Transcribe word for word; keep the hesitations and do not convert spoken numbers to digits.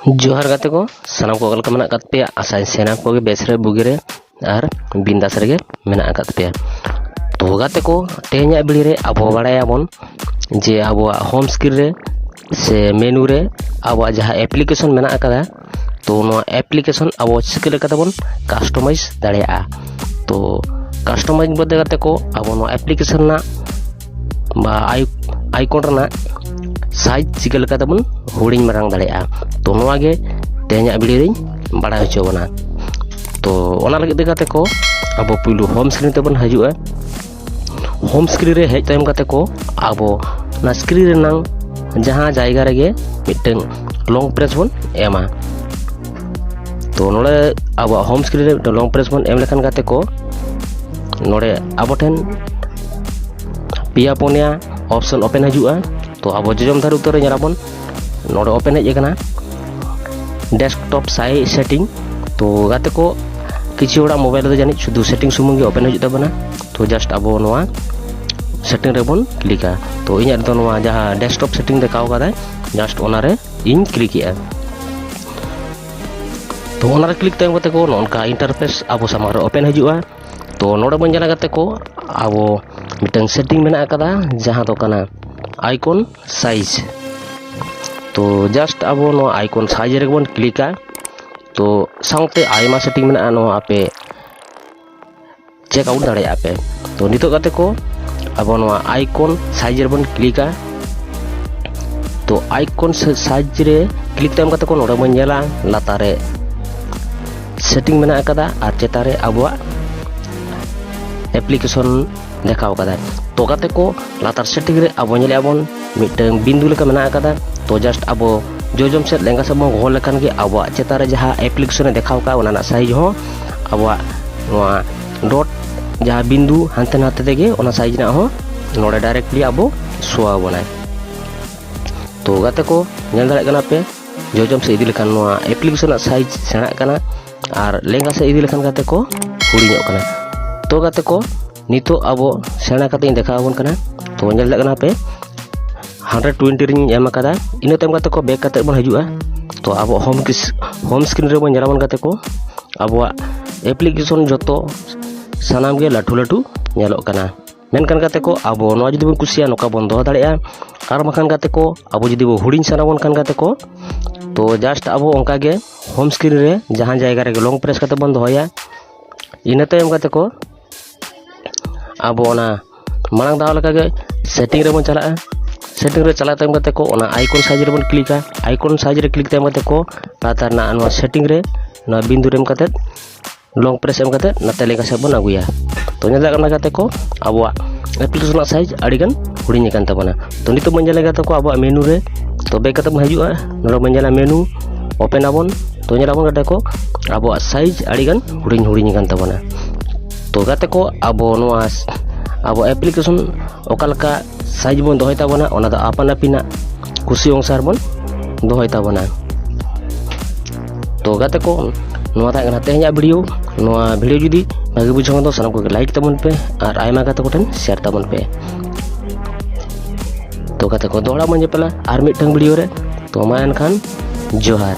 ᱡᱚᱦᱟᱨ ᱜᱟᱛᱮ ᱠᱚ, ᱥᱟᱱᱟᱢ ᱠᱚ ᱚᱠᱟ ᱞᱮᱠᱟ ᱢᱮᱱᱟᱜ ᱟᱠᱟᱫ ᱯᱮᱭᱟ? ᱟᱥᱟᱭᱟᱹᱧ ᱥᱟᱱᱟᱢ ᱠᱚᱜᱮ ᱵᱮᱥ ᱨᱮ, ᱵᱩᱜᱤ ᱨᱮ ᱟᱨ ᱵᱤᱱᱫᱟᱥ ᱨᱮᱜᱮ ᱢᱮᱱᱟᱜ ᱟᱠᱟᱫ ᱯᱮᱭᱟ᱾ ᱛᱚ ᱜᱟᱛᱮ ᱠᱚ, ᱛᱮᱦᱮᱧᱟᱜ ᱵᱷᱤᱰᱤᱭᱳ ᱨᱮ ᱟᱵᱚ ᱵᱟᱲᱟᱭᱟᱵᱚᱱ ᱡᱮ ᱟᱵᱚᱣᱟᱜ ᱦᱳᱢ ᱥᱠᱨᱤᱱ ᱨᱮ ᱥᱮ ᱢᱮᱱᱩ ᱨᱮ ᱟᱵᱚᱣᱟᱜ ᱡᱟᱦᱟᱸ ᱮᱯᱞᱤᱠᱮᱥᱚᱱ ᱢᱮᱱᱟᱜ ᱟᱠᱟᱫᱟ, ᱛᱚ ᱱᱚᱣᱟ ᱮᱯᱞᱤᱠᱮᱥᱚᱱ ᱟᱵᱚ ᱪᱤᱠᱟᱹ ᱞᱮᱠᱟ ᱛᱮᱵᱚᱱ ᱠᱟᱥᱴᱚᱢᱟᱭᱤᱡᱽ ᱫᱟᱲᱮᱭᱟᱜᱼᱟ᱾ ᱛᱚ ᱠᱟᱥᱴᱚᱢᱟᱭᱤᱡᱽ ᱵᱚᱞᱛᱮ ᱜᱟᱛᱮ ᱠᱚ, ᱟᱵᱚ ᱱᱚᱣᱟ ᱮᱯᱞᱤᱠᱮᱥᱚᱱ ᱨᱮᱱᱟᱜ ᱵᱟ ᱟᱭ-, ᱟᱭᱠᱚᱱ ᱨᱮᱱᱟᱜ ᱥᱟᱭᱤᱡᱽ ᱪᱤᱠᱟᱹ ᱞᱮᱠᱟ ᱛᱮᱵᱚᱱ ᱦᱩᱰᱤᱧ ᱢᱟᱨᱟᱝ ᱫᱟᱲᱮᱭᱟᱜᱼᱟ, ᱛᱚ ᱱᱚᱣᱟ ᱜᱮ ᱛᱮᱦᱮᱧᱟᱜ ᱵᱷᱤᱰᱤᱭᱳ ᱨᱤᱧ ᱵᱟᱲᱟᱭ ᱦᱚᱪᱚ ᱵᱚᱱᱟ᱾ ᱛᱚ ᱚᱱᱟ ᱞᱟᱹᱜᱤᱫ ᱛᱮ ᱜᱟᱛᱮ ᱠᱚ, ᱟᱵᱚ ᱯᱩᱭᱞᱩ ᱦᱳᱢ ᱥᱠᱨᱤᱱ ᱛᱮᱵᱚᱱ ᱦᱤᱡᱩᱜᱼᱟ᱾ ᱦᱳᱢ ᱥᱠᱨᱤᱱ ᱨᱮ ᱦᱮᱡ ᱛᱟᱭᱚᱢ ᱜᱟᱛᱮ ᱠᱚ, ᱟᱵᱚ ᱚᱱᱟ ᱥᱠᱨᱤᱱ ᱨᱮᱱᱟᱝ ᱡᱟᱦᱟᱸ ᱡᱟᱭᱜᱟ ᱨᱮᱜᱮ ᱢᱤᱫᱴᱟᱝ ᱞᱚᱝ ᱯᱨᱮᱥ ᱵᱚᱱ ᱮᱢᱟ᱾ ᱛᱚ ᱱᱚᱰᱮ ᱟᱵᱚᱣᱟᱜ ᱦᱳᱢ ᱥᱠᱨᱤᱱ ᱨᱮ ᱢᱤᱫᱴᱟᱝ ᱞᱚᱝ ᱯᱨᱮᱥ ᱵᱚᱱ ᱮᱢ ᱞᱮᱠᱷᱟᱱ ᱜᱟᱛᱮ ᱠᱚ, ᱱᱚᱰᱮ ᱟᱵᱚ ᱴᱷᱮᱱ ᱯᱮᱭᱟ ᱯᱩᱱᱭᱟ ᱚᱯᱥᱚᱱ ᱳᱯᱮᱱ ᱦᱤᱡᱩᱜᱼᱟ᱾ ᱛᱚ ᱟᱵᱚ ᱡᱚᱡᱚᱢ ᱫᱷᱟᱨᱮ ᱩᱛᱟᱹᱨ ᱨᱮ ᱧᱮᱞᱟᱵᱚᱱ, ᱱᱚᱰᱮ ᱳᱯᱮᱱ ᱦᱮᱡ ᱟᱠᱟᱱᱟ ᱰᱮᱥᱠᱴᱚᱯ ᱥᱟᱭ ᱥᱮᱴᱤᱝ᱾ ᱛᱚ ᱜᱟᱛᱮ ᱠᱚ, ᱠᱤᱪᱷᱩ ᱦᱚᱲᱟᱜ ᱢᱳᱵᱟᱭᱤᱞ ᱨᱮᱫᱚ ᱡᱟᱹᱱᱤᱡ ᱥᱩᱫᱷᱩ ᱥᱮᱴᱤᱝ ᱥᱩᱢᱩᱝ ᱜᱮ ᱳᱯᱮᱱ ᱦᱤᱡᱩᱜ ᱛᱟᱵᱚᱱᱟ᱾ ᱛᱚ ᱡᱟᱥᱴ ᱟᱵᱚ ᱱᱚᱣᱟ ᱥᱮᱴᱤᱝ ᱨᱮᱵᱚᱱ ᱠᱞᱤᱠᱟ᱾ ᱛᱚ ᱤᱧᱟᱹᱜ ᱨᱮᱫᱚ ᱱᱚᱣᱟ ᱡᱟᱦᱟᱸ ᱰᱮᱥᱠᱴᱚᱯ ᱥᱮᱴᱤᱝ ᱫᱮᱠᱷᱟᱣ ᱠᱟᱫᱟᱭ, ᱡᱟᱥᱴ ᱚᱱᱟᱨᱮ ᱤᱧ ᱠᱞᱤᱠ ᱮᱜᱼᱟ᱾ ᱛᱚ ᱚᱱᱟᱨᱮ ᱠᱞᱤᱠ ᱛᱟᱭᱚᱢ ᱠᱟᱛᱮ ᱠᱚ ᱱᱚᱜᱼᱚ ᱱᱚᱝᱠᱟ ᱤᱱᱴᱟᱨᱯᱷᱮᱥ ᱟᱵᱚ ᱥᱟᱢᱟᱝ ᱨᱮ ᱳᱯᱮᱱ ᱦᱤᱡᱩᱜᱼᱟ᱾ ᱛᱚ ᱱᱚᱰᱮ ᱵᱚᱱ ᱧᱮᱞᱟ ᱜᱟᱛᱮ ᱠᱚ, ᱟᱵᱚ ᱢᱤᱫᱴᱟᱝ ᱥᱮᱴᱤᱝ ᱢᱮᱱᱟᱜ ᱟᱠᱟᱫᱟ, ᱡᱟᱦᱟᱸ ᱫᱚ ᱠᱟᱱᱟ ᱟᱭᱠᱚᱱ ᱥᱟᱭᱤᱡᱽ᱾ ᱛᱚ ᱡᱟᱥᱴ ᱟᱵᱚ ᱱᱚᱣᱟ ᱟᱭᱠᱚᱱ ᱥᱟᱭᱤᱡᱽ ᱨᱮᱜᱮ ᱵᱚᱱ ᱠᱞᱤᱠᱟ᱾ ᱛᱚ ᱥᱟᱶᱛᱮ ᱟᱭᱢᱟ ᱥᱮᱴᱤᱝ ᱢᱮᱱᱟᱜᱼᱟ, ᱱᱚᱣᱟ ᱟᱯᱮ ᱪᱮᱠ ᱟᱣᱩᱴ ᱫᱟᱲᱮᱭᱟᱜᱼᱟ ᱯᱮ᱾ ᱛᱚ ᱱᱤᱛᱚᱜ ᱜᱟᱛᱮ ᱠᱚ, ᱟᱵᱚ ᱱᱚᱣᱟ ᱟᱭᱠᱚᱱ ᱥᱟᱭᱤᱡᱽ ᱨᱮᱵᱚᱱ ᱠᱞᱤᱠᱟ᱾ ᱛᱚ ᱟᱭᱠᱚᱱ ᱥᱟᱭᱤᱡᱽ ᱨᱮ ᱠᱞᱤᱠ ᱛᱟᱭᱚᱢ ᱜᱟᱛᱮ ᱠᱚ, ᱱᱚᱰᱮ ᱵᱚᱱ ᱧᱮᱞᱟ ᱞᱟᱛᱟᱨ ᱨᱮ ᱥᱮᱴᱤᱝ ᱢᱮᱱᱟᱜ ᱟᱠᱟᱫᱟ ᱟᱨ ᱪᱮᱛᱟᱱ ᱨᱮ ᱟᱵᱚᱣᱟᱜ ᱮᱯᱞᱤᱠᱮᱥᱚᱱ ᱫᱮᱠᱷᱟᱣ ᱠᱟᱫᱟᱭ᱾ ᱛᱚ ᱜᱟᱛᱮ ᱠᱚ, ᱞᱟᱛᱟᱨ ᱥᱮᱴᱤᱝ ᱨᱮ ᱟᱵᱚ ᱧᱮᱞᱮᱜᱼᱟ ᱵᱚᱱ ᱢᱤᱫᱴᱟᱝ ᱵᱤᱱᱫᱩ ᱞᱮᱠᱟ ᱢᱮᱱᱟᱜ ᱟᱠᱟᱫᱟ᱾ ᱛᱚ ᱡᱟᱥᱴ ᱟᱵᱚ ᱡᱚᱡᱚᱢ ᱥᱮᱫ ᱞᱮᱸᱜᱟ ᱥᱮᱫ ᱵᱚᱱ ᱜᱚᱦᱚᱲ ᱞᱮᱠᱷᱟᱱ ᱜᱮ ᱟᱵᱚᱣᱟᱜ ᱪᱮᱛᱟᱱ ᱨᱮ ᱡᱟᱦᱟᱸ ᱮᱯᱞᱤᱠᱮᱥᱚᱱ ᱮ ᱫᱮᱠᱷᱟᱣ ᱠᱟᱜᱼᱟ, ᱚᱱᱟ ᱨᱮᱱᱟᱜ ᱥᱟᱭᱤᱡᱽ ᱦᱚᱸ ᱟᱵᱚᱣᱟᱜ ᱱᱚᱣᱟ ᱰᱚᱴ ᱡᱟᱦᱟᱸ ᱵᱤᱱᱫᱩ ᱦᱟᱱᱛᱮ ᱱᱟᱛᱮ ᱛᱮᱜᱮ ᱚᱱᱟ ᱥᱟᱭᱤᱡᱽ ᱨᱮᱱᱟᱜ ᱦᱚᱸ ᱱᱚᱰᱮ ᱰᱟᱭᱨᱮᱠᱴᱞᱤ ᱟᱵᱚ ᱥᱳ ᱟᱵᱚᱱᱟᱭ᱾ ᱛᱚ ᱜᱟᱛᱮ ᱠᱚ, ᱧᱮᱞ ᱫᱟᱲᱮᱭᱟᱜ ᱠᱟᱱᱟ ᱯᱮ, ᱡᱚᱡᱚᱢ ᱥᱮᱫ ᱤᱫᱤ ᱞᱮᱠᱷᱟᱱ ᱱᱚᱣᱟ ᱮᱯᱞᱤᱠᱮᱥᱚᱱ ᱨᱮᱱᱟᱜ ᱥᱟᱭᱤᱡᱽ ᱥᱮᱬᱟᱜ ᱠᱟᱱᱟ ᱟᱨ ᱞᱮᱸᱜᱟ ᱥᱮᱫ ᱤᱫᱤ ᱞᱮᱠᱷᱟᱱ ᱜᱟᱛᱮ ᱠᱚ ᱦᱩᱰᱤᱧᱚᱜ ᱠᱟᱱᱟ᱾ ᱛᱚ ᱜᱟᱛᱮ ᱠᱚ, ᱱᱤᱛᱚᱜ ᱟᱵᱚ ᱥᱮᱬᱟ ᱠᱟᱛᱮ ᱤᱧ ᱫᱮᱠᱷᱟᱣ ᱟᱵᱚᱱ ᱠᱟᱱᱟ᱾ ᱛᱚ ᱧᱮᱞ ᱫᱟᱲᱮᱭᱟᱜ ᱠᱟᱱᱟ ᱯᱮ, ᱦᱟᱱᱰᱨᱮᱰ ᱴᱩᱭᱮᱱᱴᱤ ᱨᱤᱧ ᱮᱢ ᱟᱠᱟᱫᱟ᱾ ᱤᱱᱟᱹ ᱛᱟᱭᱚᱢ ᱜᱟᱛᱮ ᱠᱚ ᱵᱮᱠ ᱠᱟᱛᱮᱫ ᱵᱚᱱ ᱦᱤᱡᱩᱜᱼᱟ᱾ ᱛᱚ ᱟᱵᱚ ᱦᱳᱢ ᱦᱳᱢ ᱥᱠᱨᱤᱱ ᱨᱮᱵᱚᱱ ᱧᱮᱞᱟᱵᱚᱱ ᱜᱟᱛᱮ ᱠᱚ, ᱟᱵᱚᱣᱟᱜ ᱮᱯᱞᱤᱠᱮᱥᱚᱱ ᱡᱚᱛᱚ ᱥᱟᱱᱟᱢ ᱜᱮ ᱞᱟᱹᱴᱩ ᱞᱟᱹᱴᱩ ᱧᱮᱞᱚᱜ ᱠᱟᱱᱟ᱾ ᱢᱮᱱᱠᱷᱟᱱ ᱜᱟᱛᱮ ᱠᱚ, ᱟᱵᱚ ᱱᱚᱣᱟ ᱡᱩᱫᱤ ᱵᱚᱱ ᱠᱩᱥᱤᱭᱟᱜᱼᱟ, ᱱᱚᱝᱠᱟ ᱵᱚᱱ ᱫᱚᱦᱚ ᱫᱟᱲᱮᱭᱟᱜᱼᱟ᱾ ᱟᱨ ᱵᱟᱝᱠᱷᱟᱱ ᱜᱟᱛᱮ ᱠᱚ, ᱟᱵᱚ ᱡᱩᱫᱤ ᱵᱚ ᱦᱩᱰᱤᱧ ᱥᱟᱱᱟ ᱵᱚᱱ ᱠᱷᱟᱱ ᱜᱟᱛᱮ ᱠᱚ, ᱛᱚ ᱡᱟᱥᱴ ᱟᱵᱚ ᱚᱱᱠᱟ ᱜᱮ ᱦᱳᱢ ᱥᱠᱨᱤᱱ ᱨᱮ ᱡᱟᱦᱟᱸ ᱡᱟᱭᱜᱟ ᱨᱮᱜᱮ ᱞᱚᱝ ᱯᱨᱮᱥ ᱠᱟᱛᱮ ᱵᱚᱱ ᱫᱚᱦᱚᱭᱟ᱾ ᱤᱱᱟᱹ ᱛᱟᱭᱚᱢ ᱜᱟᱛᱮ ᱠᱚ, ᱟᱵᱚ ᱚᱱᱟ ᱢᱟᱲᱟᱝ ᱫᱷᱟᱣ ᱞᱮᱠᱟᱜᱮ ᱥᱮᱴᱤᱝ ᱨᱮᱵᱚᱱ ᱪᱟᱞᱟᱜᱼᱟ᱾ ᱥᱮᱴᱤᱝ ᱨᱮ ᱪᱟᱞᱟᱜ ᱛᱟᱭᱚᱢ ᱜᱟᱛᱮ ᱠᱚ, ᱚᱱᱟ ᱟᱭᱠᱚᱱ ᱥᱟᱭᱤᱡᱽ ᱨᱮᱵᱚᱱ ᱠᱞᱤᱠᱟ᱾ ᱟᱭᱠᱚᱱ ᱥᱟᱭᱤᱡᱽ ᱨᱮ ᱠᱞᱤᱠ ᱛᱟᱭᱚᱢ ᱜᱟᱛᱮ ᱠᱚ, ᱞᱟᱛᱟᱨ ᱨᱮᱱᱟᱜ ᱱᱚᱣᱟ ᱥᱮᱴᱤᱝ ᱨᱮ ᱱᱚᱣᱟ ᱵᱤᱱᱫᱩ ᱨᱮ ᱮᱢ ᱠᱟᱛᱮ ᱞᱚᱝ ᱯᱨᱮᱥ ᱮᱢ ᱠᱟᱛᱮ ᱱᱟᱛᱮ ᱞᱮᱸᱜᱟ ᱥᱮᱫ ᱵᱚᱱ ᱟᱹᱜᱩᱭᱟ᱾ ᱛᱚ ᱧᱮᱞ ᱫᱟᱲᱮᱭᱟᱜ ᱠᱟᱱᱟ ᱜᱟᱛᱮ ᱠᱚ, ᱟᱵᱚᱣᱟᱜ ᱮᱯᱞᱤᱠᱮᱥᱚᱱ ᱨᱮᱱᱟᱜ ᱥᱟᱭᱤᱡᱽ ᱟᱹᱰᱤᱜᱟᱱ ᱦᱩᱰᱤᱧ ᱟᱠᱟᱱ ᱛᱟᱵᱚᱱᱟ᱾ ᱛᱚ ᱱᱤᱛᱚᱜ ᱵᱚᱱ ᱧᱮᱞᱟ ᱜᱟᱛᱮ ᱠᱚ, ᱟᱵᱚᱣᱟᱜ ᱢᱮᱱᱩ ᱨᱮ, ᱛᱚ ᱵᱮᱠ ᱠᱟᱛᱮ ᱵᱚᱱ ᱦᱤᱡᱩᱜᱼᱟ᱾ ᱱᱚᱰᱮ ᱵᱚᱱ ᱧᱮᱞᱟ ᱢᱮᱱᱩ, ᱳᱯᱮᱱ ᱟᱵᱚᱱ᱾ ᱛᱚ ᱧᱮᱞᱟᱵᱚᱱ ᱜᱟᱛᱮ ᱠᱚ, ᱟᱵᱚᱣᱟᱜ ᱥᱟᱭᱤᱡᱽ ᱟᱹᱰᱤᱜᱟᱱ ᱦᱩᱰᱤᱧ ᱦᱩᱰᱤᱧ ᱟᱠᱟᱱ ᱛᱟᱵᱚᱱᱟ᱾ ᱛᱚ ᱜᱟᱛᱮ ᱠᱚ, ᱟᱵᱚ ᱱᱚᱣᱟ ᱟᱵᱚ ᱮᱯᱞᱤᱠᱮᱥᱚᱱ ᱚᱠᱟ ᱞᱮᱠᱟ ᱥᱟᱭᱤᱡᱽ ᱵᱚᱱ ᱫᱚᱦᱚᱭ ᱛᱟᱵᱚᱱᱟ, ᱚᱱᱟ ᱫᱚ ᱟᱯᱟᱱ ᱟᱹᱯᱤᱱᱟᱜ ᱠᱩᱥᱤ ᱚᱱᱩᱥᱟᱨ ᱵᱚᱱ ᱫᱚᱦᱚᱭ ᱛᱟᱵᱚᱱᱟ᱾ ᱛᱚ ᱜᱟᱛᱮ ᱠᱚ, ᱱᱚᱣᱟ ᱛᱟᱦᱮᱸ ᱠᱟᱱᱟ ᱛᱮᱦᱮᱧᱟᱜ ᱵᱷᱤᱰᱤᱭᱳ᱾ ᱱᱚᱣᱟ ᱵᱷᱤᱰᱤᱭᱳ ᱡᱩᱫᱤ ᱵᱷᱟᱜᱮ ᱵᱩᱡᱷᱟᱹᱣ ᱠᱷᱟᱱ ᱫᱚ ᱥᱟᱱᱟᱢ ᱠᱚᱜᱮ ᱞᱟᱭᱤᱠ ᱛᱟᱵᱚᱱ ᱯᱮ ᱟᱨ ᱟᱭᱢᱟ ᱜᱟᱛᱮ ᱠᱚᱴᱷᱮᱱ ᱥᱮᱭᱟᱨ ᱛᱟᱵᱚᱱ ᱯᱮ᱾ ᱛᱚ ᱜᱟᱛᱮ ᱠᱚ, ᱫᱚᱦᱲᱟ ᱵᱚᱱ ᱧᱮᱯᱮᱞᱟ ᱟᱨ ᱢᱤᱫᱴᱟᱝ ᱵᱷᱤᱰᱤᱭᱳ ᱨᱮ᱾ ᱛᱚ ᱢᱟ ᱮᱱᱠᱷᱟᱱ ᱡᱚᱦᱟᱨ᱾